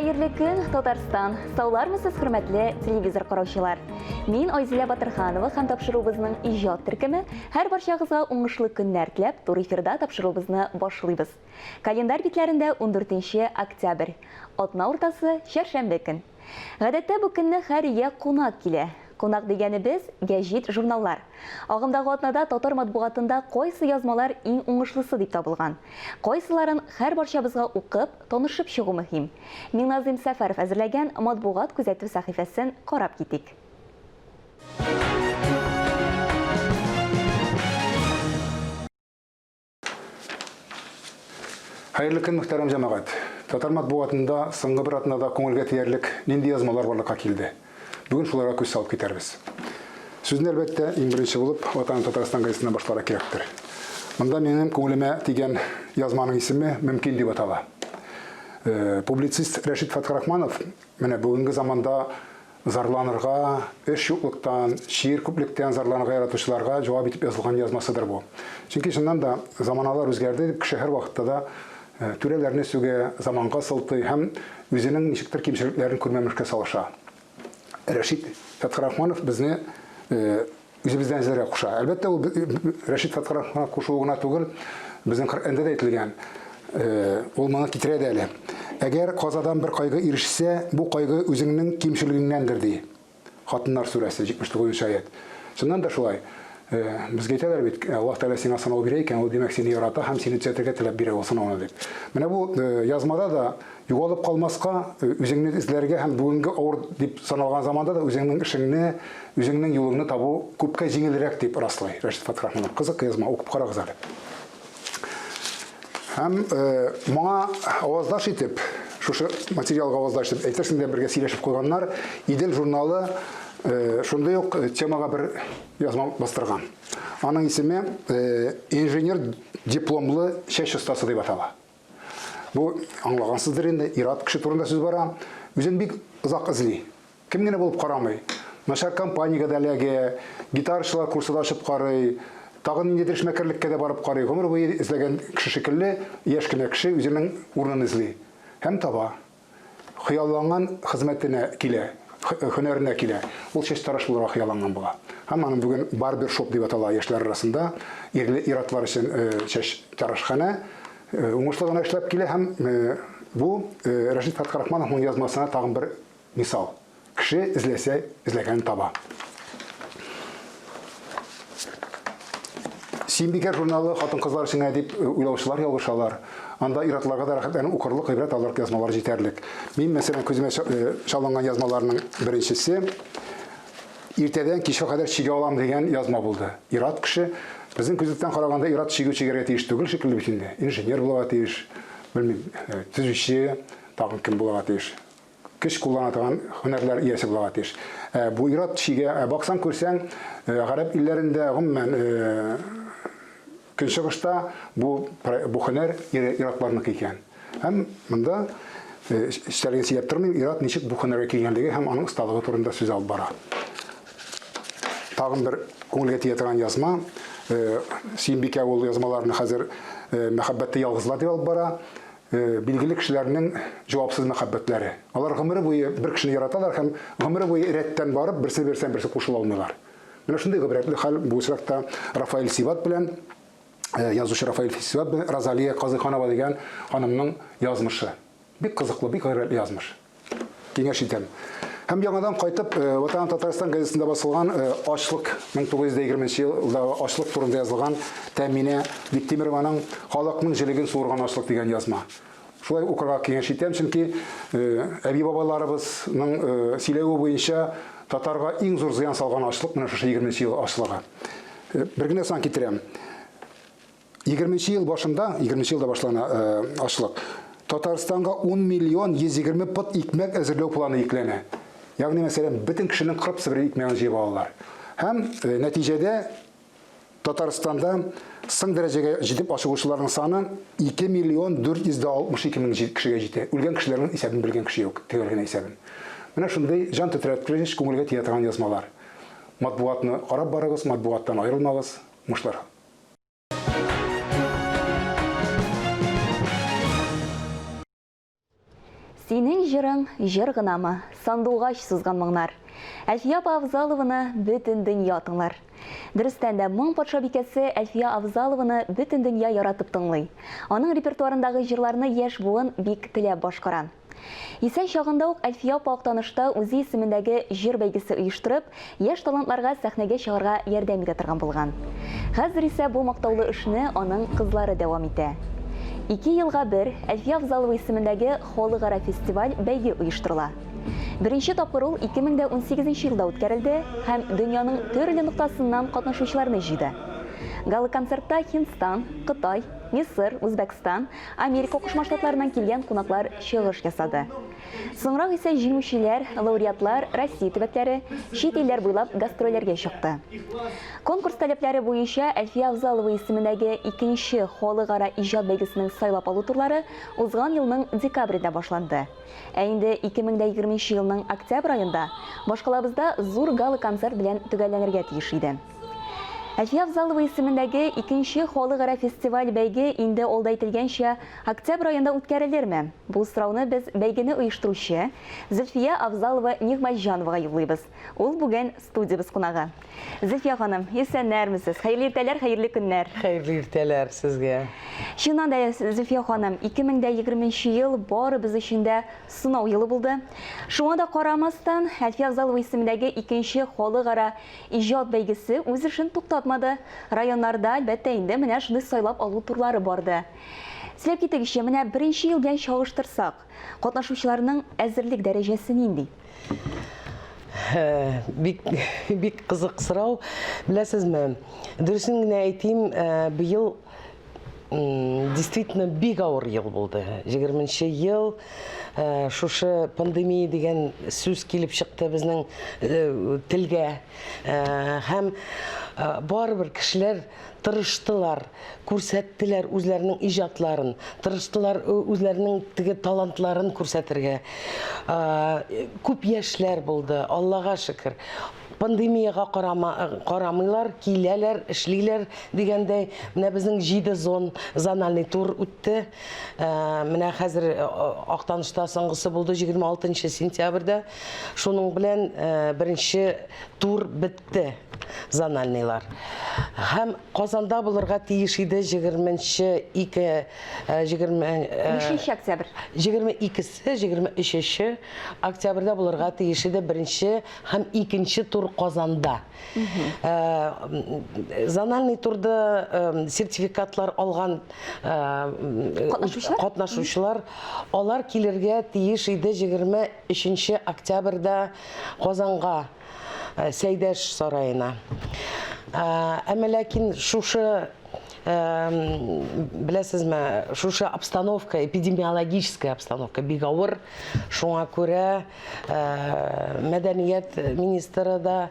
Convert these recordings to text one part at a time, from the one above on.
Хәерле көн, Татарстан! Саулармысыз, хөрмәтле телевизор караучылар! Мин Айзилә Батырханова һәм тапшыруыбызның иҗат төркеме һәр барчагызга уңышлы көннәр теләп, туры эфирда тапшыруыбызны башлыйбыз. Календарь битләрендә 14 октябрь. Атна уртасы, чәршәмбе көн. Гадәттә бу көнне һәр өйгә кунак килә. Кунак дигәнебез, гәҗит, журналлар. Агымдагы атнада татар матбугатында кайсы язмалар иң уңышлысы дип табылган? Кайсыларын һәр барчабызга укып, танышып чыгу мөһим? Миңназыйм Сәфәров әзерләгән Матбугат күзәтү сәхифәсен карап китик. Хәерле көн, мөхтәрәм җәмәгать! Татар матбугатында соңгы бер атнада күңелгә тиярлек нинди язмалар барлыкка килде? Бүген шуларга күз салып китәрбез. Сүзне, әлбәттә, иң беренче булып Ватаным Татарстан газетасыннан башларга кирәктер. Монда минем күңелемә тигән язманың исеме Мөмкин дип атала. Э, публицист Рәшит Фәтхрахманов менә бүгенге заманда Зарланырга, эш юклыктан, чир күплектән зарланырга яратучыларга җавап итеп язылган язмасыдыр бу. Чөнки чыннан да заманалар үзгәрде дип кеше һәрвакытта да э, түрәләрне сүгә, заманга сылтый һәм үзенең ничектер кимчелекләрен күрмәмешкә салыша. Рәшит Фәтхрахманов безне э, үзебездән эзләргә куша. Әлбәттә, ул Рәшит Фәтхрахманов кушуы гына түгел, безнең Коръәндә дә әйтелгән. Э, ул моны китерә дә әле. Әгәр казадан бер кайгы ирешсә, бу кайгы үзеңнең кимчелегеңнәндер, ди. Хатыннар сүрәсе, 79 аять. Чыннан да шулай. Э, безгә әйтәләр бит, Аллаһ Тәгалә сиңа сынау бирә икән, ул димәк сине ярата һәм сине төзәтергә теләп бирә ул сынауны дип. Менә бу э, язмада да Югалып калмаска, үзеңне эзләргә һәм бүгенге авыр дип саналган заманда да үзеңнең эшеңне, үзеңнең юлыңны табу күпкә җиңелрәк дип раслый Рәшит Фәтхрахманов. Кызык язма, укып карагыз әле. Һәм э, моңа аваздаш итеп, шушы материалга аваздаш итеп, әйтерсең дә бергә сөйләшеп куйганнар, Идел журналы э, шундый ук темага бер язма бастырган. Аның исеме э, инженер дипломлы чәч остасы дип атала. Бу аңлагансыздыр инде, ир-ат кеше турында сүз бара. Үзен бик озак эзли. Кем генә булып карамый. Начар компаниягә дә эләгә, гитарачылар курсы да ачып карый, тагын ниндидер эшмәкәрлеккә дә барып карый. Гомер буе эзләгән кеше шикелле, яшь кенә кеше үзенең урынын эзли һәм таба. Хыялланган хезмәтенә килә, һөнәренә килә. Ул чәчтараш булырга хыялланган була. Һәм аның бүген барбершоп дип атала яшьләр арасында, ирле ир-атлар өчен чәчтарашханә уңышлы гына эшләп килә һәм бу Рәшит Фәтхрахмановның язмасына тагын бер мисал. Кеше эзләсә, эзләгәнен таба. Сөембикә журналы хатын-кызлар өчен генә дип уйлаучылар ялгышалар. Анда ир-атларга да рәхәтләнеп укырлык, гыйбрәт алырлык язмалар җитәрлек. Мин, мәсәлән, күземә чалынган язмаларның беренчесе Иртәдән кичкә кадәр чигә алам дигән язма булды. Ир-ат кеше, безнең күзлектән караганда, ир-ат чигү чигәргә тиеш түгел шикелле бит инде. Инженер булырга тиеш, белмим, төзүче, тагын кем булырга тиеш. Көч куллана торган һөнәрләр иясе булырга тиеш. Ә бу ир-ат чигә, ә баксаң күрсәң, гарәп илләрендә, гомумән, Көнчыгышта бу бу һөнәр ир-атларныкы икән. Һәм монда эчтәлеген сөйләп тормыйм, ир-ат ничек бу һөнәргә килгәнлеге һәм аның осталыгы турында сүз алып бара. Тагын бер күңелгә тия торган язма. Сөембикә ул язмаларны хәзер Мәхәббәттә ялгызлар дип алып бара. Билгеле кешеләрнең җавапсыз мәхәббәтләре. Алар гомере буе бер кешене яраталар һәм гомере буе рәттән барып, берсе-берсен берсе кушыла алмыйлар. Менә шундый гыйбрәтле хәл бу очракта Рафаэль Сибат белән язучы Рафаэль Сибат белән Розалия Казыйханова дигән ханымның язмышы. Бик кызыклы, бик гыйбрәтле язмыш. Киңәш итәм. Һәм яңадан кайтып, Ватаным Татарстан газетасында басылган ачлык 1920 елдагы ачлык турында язылган Тәминә Биктимерованың Халыкның җелеген суырган ачлык дигән язма. Шулай укырга киңәш итәм, чөнки әби-бабаларыбызның сөйләве буенча татарга иң зур зыян салган ачлык менә шушы 20 ел ачлыгы. Бер генә сан китерәм. 20 ел башында, 20 елда башлана ачлык. Татарстанга 10 миллион 120 пот икмәк әзерләү планы йөкләнә. Ягъни, мәсәлән, бөтен кешенең 40 себер икмәген җыеп алалар. Һәм нәтиҗәдә Татарстанда соң дәрәҗәгә җитеп ачыгучыларның саны 2 миллион 462 мең кешегә җитә. Үлгән кешеләрнең исәбен белгән кеше юк, төгәл генә исәбен. Менә шундый җан тетрәткеч, күңелгә тия торган язмалар. Матбугатны карап барыгыз, матбугаттан аерылмагыз, уңышлар! Синең җырың җыр гынамы, Сандугач сузган моңнар. Әлфия апа Авзалованы бөтен дөнья тыңлар. Дөрестән дә, моң патшабикәсе Әлфия Авзалованы бөтен дөнья яратып тыңлый. Аның репертуарындагы җырларны яшь буын бик теләп башкара. Исән чагында ук Әлфия апа Актанышта үзе исемендәге җыр бәйгесе оештырып, яшь талантларга сәхнәгә чыгарга ярдәм итә торган булган. Хәзер исә бу мактаулы эшне аның кызлары дәвам итә. Ике елга бер Әлфия Авзалова исемендәге халыкара фестиваль-бәйге оештырыла. Беренче тапкыр ул 2018 елда үткәрелде һәм дөньяның төрле ноктасыннан катнашучыларны җыйды. Гала-концертта Һиндстан, Кытай, Мисыр, Үзбәкстан, Америка Кушма Штатларыннан килгән кунаклар чыгыш ясады. Соңрак исә җиңүчеләр, лауреатлар Россия төбәкләре, чит илләр буйлап гастрольләргә чыкты. Конкурс таләпләре буенча Әлфия Авзалова исемендәге икенче халыкара иҗат бәйгесенең сайлап алу турлары узган елның декабрендә башланды. Ә инде 2020 нче елның октябрь аенда башкалабызда зур гала-концерт белән төгәлләнергә тиеш иде. Әлфия Авзалова исемендәге икенче халыкара фестиваль-бәйге инде алда әйтелгәнчә, октябрь аенда үткәрелерме? Бу сорауны без бәйгене оештыручы Зөлфия Авзалова Нигъмәтҗановага юллыйбыз. Ул бүген студиябез кунагы. Зөлфия ханым, исәннәрмесез? Хәерле иртәләр, хәерле көннәр. Хәерле иртәләр сезгә. Чыннан да, Зөлфия ханым, 2020 нче ел барыбыз өчен дә сынау елы булды. Шуңа да карамастан, Әлфия Авзалова исемендәге икенче халыкара Иҗат бәйгесе үз эшен туктатмады. Районнарда, әлбәттә инде, менә шундый сайлап алу турлары барды. Сөйләп китегезче, менә беренче ел белән чагыштырсак, катнашучыларның әзерлек дәрәҗәсе нинди? Бик, бик кызык сорау. Беләсезме, дөресен генә әйтим, быел действительно бик авыр ел булды. 20 ел э, шушы пандемия дигән сүз килеп чыкты безнең э, телгә. Э, һәм барыбер кешеләр тырыштылар, күрсәттеләр үзләренең иҗатларын, тырыштылар үзләренең теге талантларын күрсәтергә. Күп яшьләр булды, Аллага шөкер. Пандемиягә карама, карамыйлар, киләләр, эшлиләр дигәндәй. Менә безнең җиде зон, зональный тур үтте. Э, менә хәзер э, Актанышта соңгысы булды 26 сентябрьдә. Шуның белән э, беренче тур бетте зональныйлар. Һәм Казанда булырга тиеш иде 22 20 октябрь. 22-се, 23 октябрьдә булырга тиеш иде беренче Һәм икенче тур Казанда. Э, зональный турда э, сертификатлар алган э, катнашучылар, алар килергә тиеш иде 23 октябрьдә Казанга, Сәйдәш сараена. Әмма ләкин шушы беләсезме, шушы обстановка, эпидемиологическая обстановка бик авыр. Шуңа күрә мәдәният министры да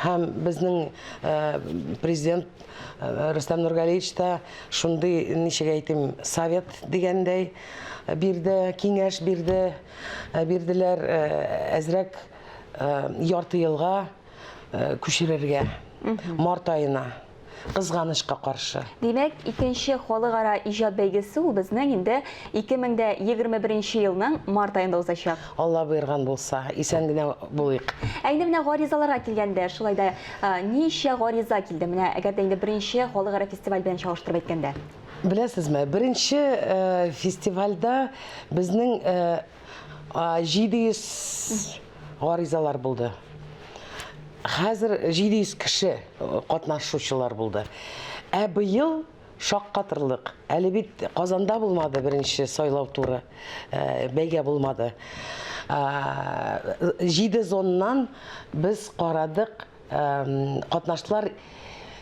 һәм безнең президент Рөстәм Нургалиевич та шундый, ничек әйтим, совет дигәндәй бирде, киңәш бирде, бирделәр әзрәк ярты елга күчерергә, март аена. Кызганычка каршы. Димәк, икенче халыкара иҗат бәйгесе ул безнең инде 2021 елның март аенда узачак. Алла боерган булса, исән генә булыйк. Ә инде менә гаризаларга килгәндә, шулай да ничә гариза килде? Менә әгәр дә инде беренче халыкара фестиваль белән чагыштырып әйткәндә. Беләсезме, беренче фестивальдә безнең 700 гаризалар булды. Хәзер 700 кеше катнашучылар булды. Ә быел шаккатырлык. Әле бит Казанда булмады беренче сайлау туры, бәйгә булмады. 7 зоннан без карадык Катнаштылар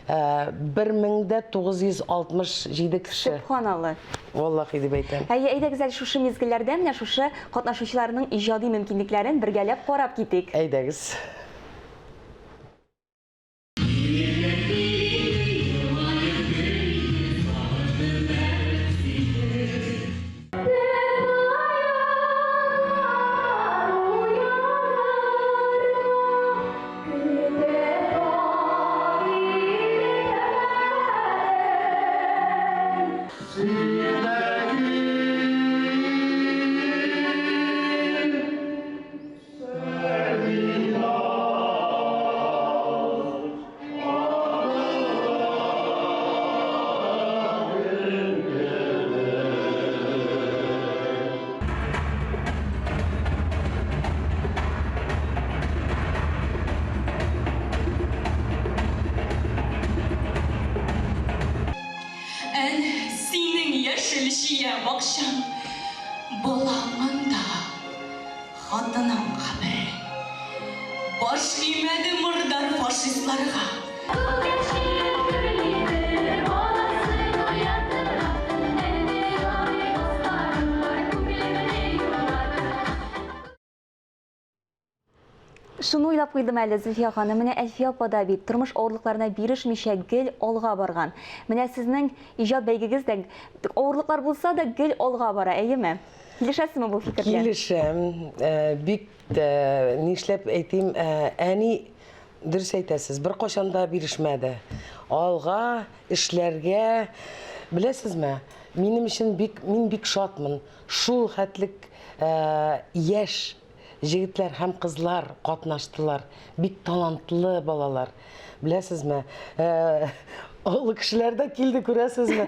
1967 кеше. Сөбханалла. Валлахи дип әйтәм. Әйе, әйдәгез әле шушы мизгелләрдә менә шушы катнашучыларның иҗади мөмкинлекләрен бергәләп карап китик. Әйдәгез. бер. Баш имәде мордар фашистларга. Шуны уйлап куйдым әле, Зөлфия ханым, менә Әлфия апа да бит тормыш авырлыкларына бирешмичә гел алга барган. Менә сезнең иҗат бәйгегез дә авырлыклар булса да гел алга бара, әйеме? Килешәсезме бу фикер белән? Килешәм. Э, бик тә, нишләп әйтим, э, әни дөрес әйтәсез, беркайчан да бирешмәде. Алга, эшләргә. Беләсезме, минем өчен бик, мин бик шатмын. Шул хәтлек э, яшь Җегетләр һәм кызлар катнаштылар. Бик талантлы балалар. Беләсезме, олы кешеләр дә килде, күрәсезме?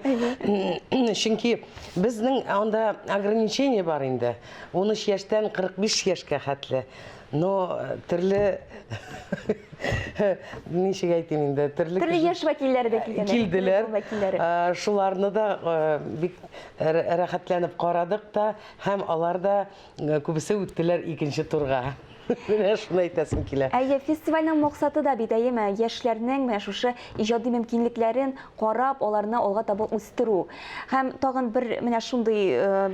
Чөнки безнең анда ограничение бар инде. 13 яшьтән 45 яшькә хәтле. Но төрле ничек әйтим инде, төрле төрле яшь вәкилләре дә килгән. Килделәр. Шуларны да бик рәхәтләнеп карадык та һәм алар да Күбесе үттеләр икенче турга. Менә шуны әйтәсем килә. Әйе, фестивальнең максаты да бит, әйеме, яшьләрнең менә шушы иҗади мөмкинлекләрен карап, аларны алга таба үстерү. Һәм тагын бер менә шундый э,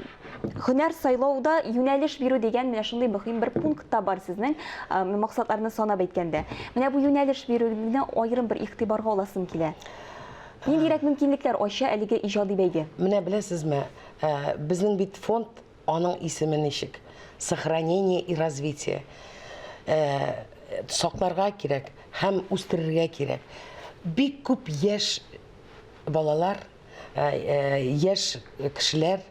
һөнәр сайлауда юнәлеш бирү дигән менә шундый мөһим бер пункт та бар сезнең э, максатларны санап әйткәндә. Менә бу юнәлеш бирүне аерым бер игътибарга аласым килә. Ниндирәк мөмкинлекләр ача әлеге иҗади бәйге? Менә беләсезме, э, безнең бит фонд Аның исеме ничек? Сохранение и развитие. Э, сакларга кирәк һәм үстерергә кирәк. Бик күп яшь балалар, э, э, яшь кешеләр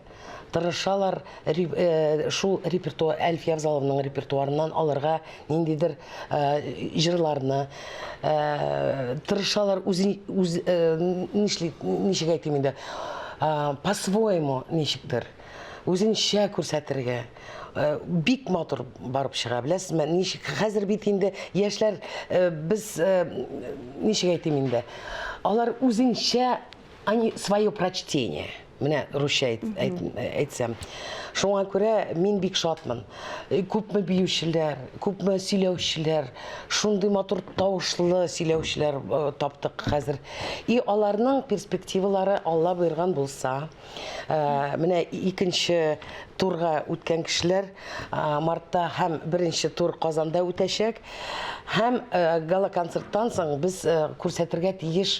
тырышалар шул репертуар Әлфия Авзалованың репертуарыннан алырга ниндидер җырларны тырышалар үзе үз нишли ничек әйтим инде по-своему ничектер Үзенчә күрсәтергә. Э, бик матур барып чыга, беләсезме? Ничек хәзер бит инде яшьләр э, без э, ничек әйтим инде? Алар үзенчә они свое прочтение. Менә русча әйтсәм. Шуңа күрә мин бик шатмын. Күпме биючеләр, күпме сөйләүчеләр, шундый матур тавышлы сөйләүчеләр таптык хәзер. И аларның перспективалары Алла боерган булса, Э, менә икенче турга үткән кешеләр э, мартта һәм беренче тур Казанда үтәчәк. Һәм э, гала-концерттан соң без күрсәтергә тиеш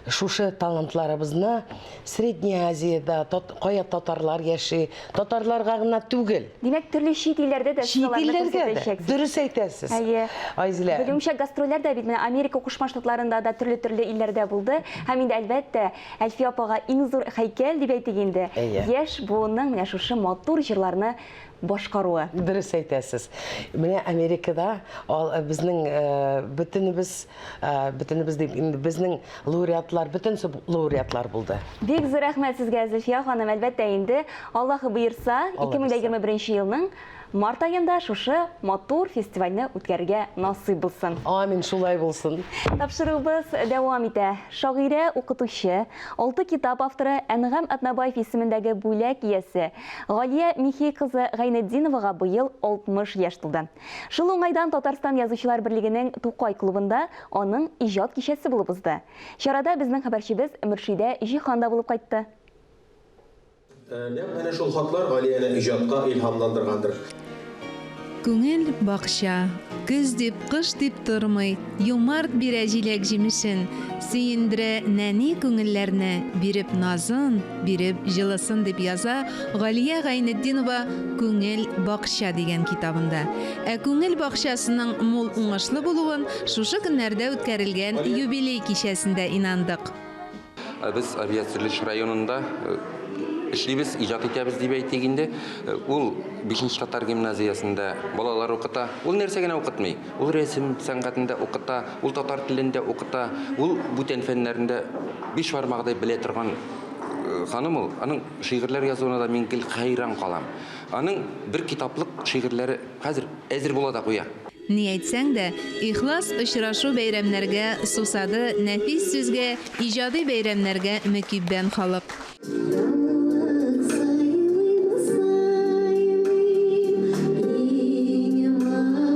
шушы талантларыбызны Средняя Азиядә, кая татарлар яши, татарларга гына түгел. Димәк, төрле чит илләрдә дә сез аларны күрсәтәчәксез. Дөрес әйтәсез. Әйе. Айзилә. Белүемчә, гастрольләр дә бит менә Америка Кушма Штатларында да төрле-төрле илләрдә булды. Һәм инде, әлбәттә, Әлфия апага иң зур һәйкәл дип әйтик инде, Әйе. яшь буынның менә шушы матур җырларны башкаруы. Дөрес әйтәсез. Менә Америкада ал, э, безнең э, бөтенебез, э, бөтенебез дип, инде безнең лауреатлар, бөтенесе лауреатлар булды. Бик зур рәхмәт сезгә, Зөлфия ханым. Әлбәттә инде, Аллаһы боерса, Алла боерса. 2021 елның Март аенда шушы матур фестивальне үткәрергә насыйп булсын. Амин, шулай булсын. Тапшыруыбыз дәвам итә. Шагыйрә, укытучы, алты китап авторы, Әнгам Атнабаев исемендәге бүләк иясе Галия Михей кызы Гайнетдиновага быел 60 яшь тулды. Шул уңайдан Татарстан Язучылар берлегенең Тукай клубында аның иҗат кичәсе булып узды. Чарада безнең хәбәрчебез Мөршидә Җиһан да булып кайтты. Нәкъ әнә шул хатлар Галияне иҗатка илһамландыргандыр. Күңел, бакча. Көз дип, кыш дип тормый, Юмарт бирә җиләк-җимешен, Сөендерә нәни күңелләрне, Биреп назын, биреп җылысын, дип яза Галия Гайнетдинова Күңел, бакча дигән китабында. Ә күңел бакчасының мул уңышлы булуын шушы көннәрдә үткәрелгән юбилей кичәсендә инандык. Без авиатөзелеш районында эшлибез, иҗат итәбез дип әйтик инде. Ул 5 татар гимназиясендә балалар укыта. Ул нәрсә генә укытмый. Ул рәсем сәнгатендә укыта, ул татар телендә укыта, ул бүтән фәннәрендә биш бармагыдай белә торган ханым ул. Аның шигырьләр язуына да мин гел хәйран калам. Аның бер китаплык шигырьләре хәзер әзер була да куя. Ни әйтсәң дә, ихлас очрашу-бәйрәмнәргә сусады, нәфис сүзгә, иҗади бәйрәмнәргә мөкиббән халык. Яңалык сайлыйм, сайлыйм, иң матурын.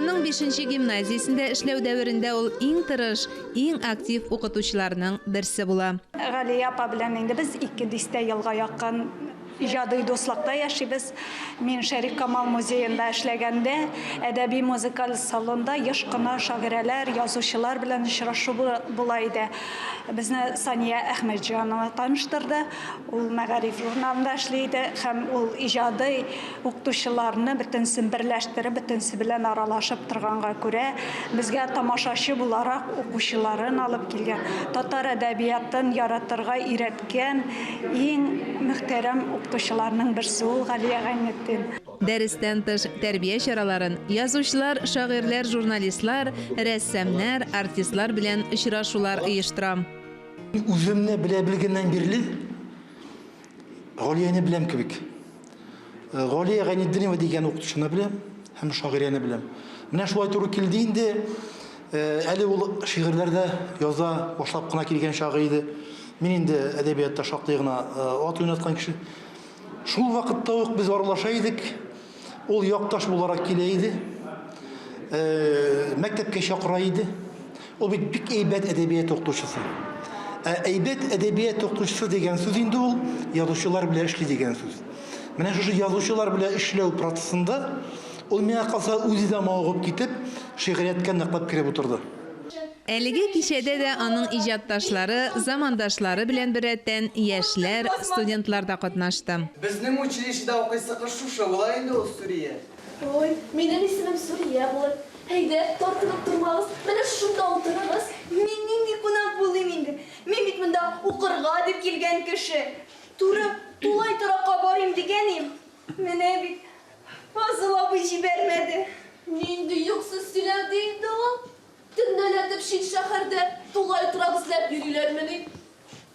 Казанның бишенче гимназиясендә эшләү дәверендә ул иң тырыш, иң актив укытучыларның берсе була. Галия апа белән инде без ике дистә елга якын иҗади дуслыкта яшибез. Мин Шәриф Камал музеенда эшләгәндә, әдәби-музыкаль салонда еш кына шагыйрәләр, язучылар белән очрашу була иде. Безне Сания Әхмәтҗанова таныштырды. Ул Мәгариф журналында эшли иде һәм ул иҗади укытучыларны бөтенесен берләштереп, бөтенесе белән аралашып торганга күрә, безгә тамашачы буларак укучыларын алып килгән, татар әдәбиятын яратырга өйрәткән иң мөхтәрәм укытучыларның берсе ул Галия Гайнетдин. Дәрестән тыш тәрбия чараларын язучылар, шагыйрьләр, журналистлар, рәссамнар, артистлар белән очрашулар оештыра. Үземне белә белгәннән бирле Галияне беләм кебек. Э, Галия Гайнетдинова дигән укытучыны беләм һәм шагыйрәне беләм. Менә шулай туры килде инде. Э, әле ул шигырьләр дә яза башлап кына килгән чагы иде. Мин инде әдәбиятта шактый гына э, ат уйнаткан кеше. Шул вакытта ук без аралаша идек. Ул якташ буларак килә иде. Э, мәктәпкә чакыра иде. Ул бит бик әйбәт әдәбият укытучысы. Ә әйбәт әдәбият укытучысы дигән сүз инде ул язучылар белән эшли дигән сүз. Менә шушы язучылар белән эшләү процессында ул миңа калса үзе дә мавыгып китеп, шигърияткә ныклап кереп утырды. Әлеге кичәдә дә аның иҗатташлары, замандашлары белән беррәттән яшьләр, студентлар да катнашты. Безнең училищеда укыйсы кыз шушы була инде ул, Сүрия. Ой, минем исемем Сүрия булыр. Әйдә, тартынып тормагыз, менә шушында утырыгыз. Мин нинди кунак булыйм инде? Мин бит монда укырга дип килгән кеше. Туры тулай торакка барыйм дигән идем, менә бит, Фазыл абый җибәрмәде. Нинди юксыз сөйләү ди инде ул? Төннәләтеп чит шәһәрдә тулай торак эзләп йөриләрмени?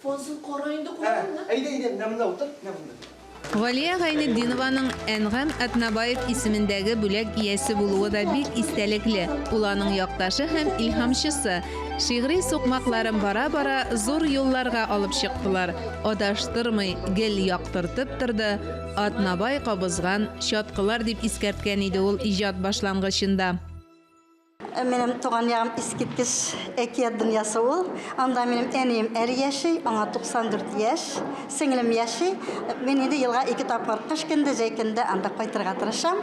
Фазыл, кара инде кулыңны. Әйдә, әйдә, менә монда утыр, менә монда. Галия Гайнетдинованың Әнгам Атнабаев исемендәге бүләк иясе булуы да бик истәлекле. Ул аның якташы һәм илһамчысы. Шигъри сукмакларын бара-бара зур юлларга алып чыктылар. Адаштырмый, гел яктыртып торды, Атнабай кабызган чаткылар, дип искәрткән иде ул иҗат башлангычында. Минем туган ягым искиткеч әкият дөньясы ул. Анда минем әнием әле яши, аңа 94 яшь. Сеңлем яши. Мин инде елга ике тапкыр кыш көндә, җәй көндә анда кайтырга тырышам.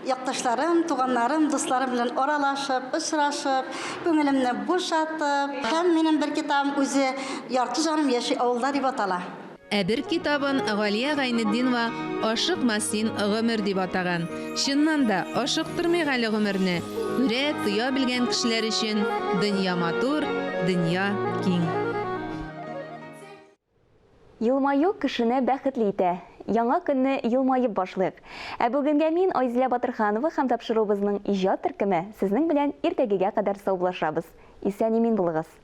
Якташларым, туганнарым, дусларым белән аралашып, очрашып, күңелемне бушатып. Һәм минем бер китабым үзе Ярты җаным яши авылда дип атала. Ә бер китабын Галия Гайнетдинова Ашыкма син, гомер дип атаган. Чыннан да, ашыктырмыйк әле гомерне. Күрә, тоя белгән кешеләр өчен дөнья матур, дөнья киң. Елмаю кешене бәхетле итә. Яңа көнне елмаеп башлыйк. Ә бүгенгә мин, Айзилә Батырханова һәм тапшыруыбызның иҗат төркеме сезнең белән иртәгегә кадәр саубуллашабыз. Исән-имин булыгыз!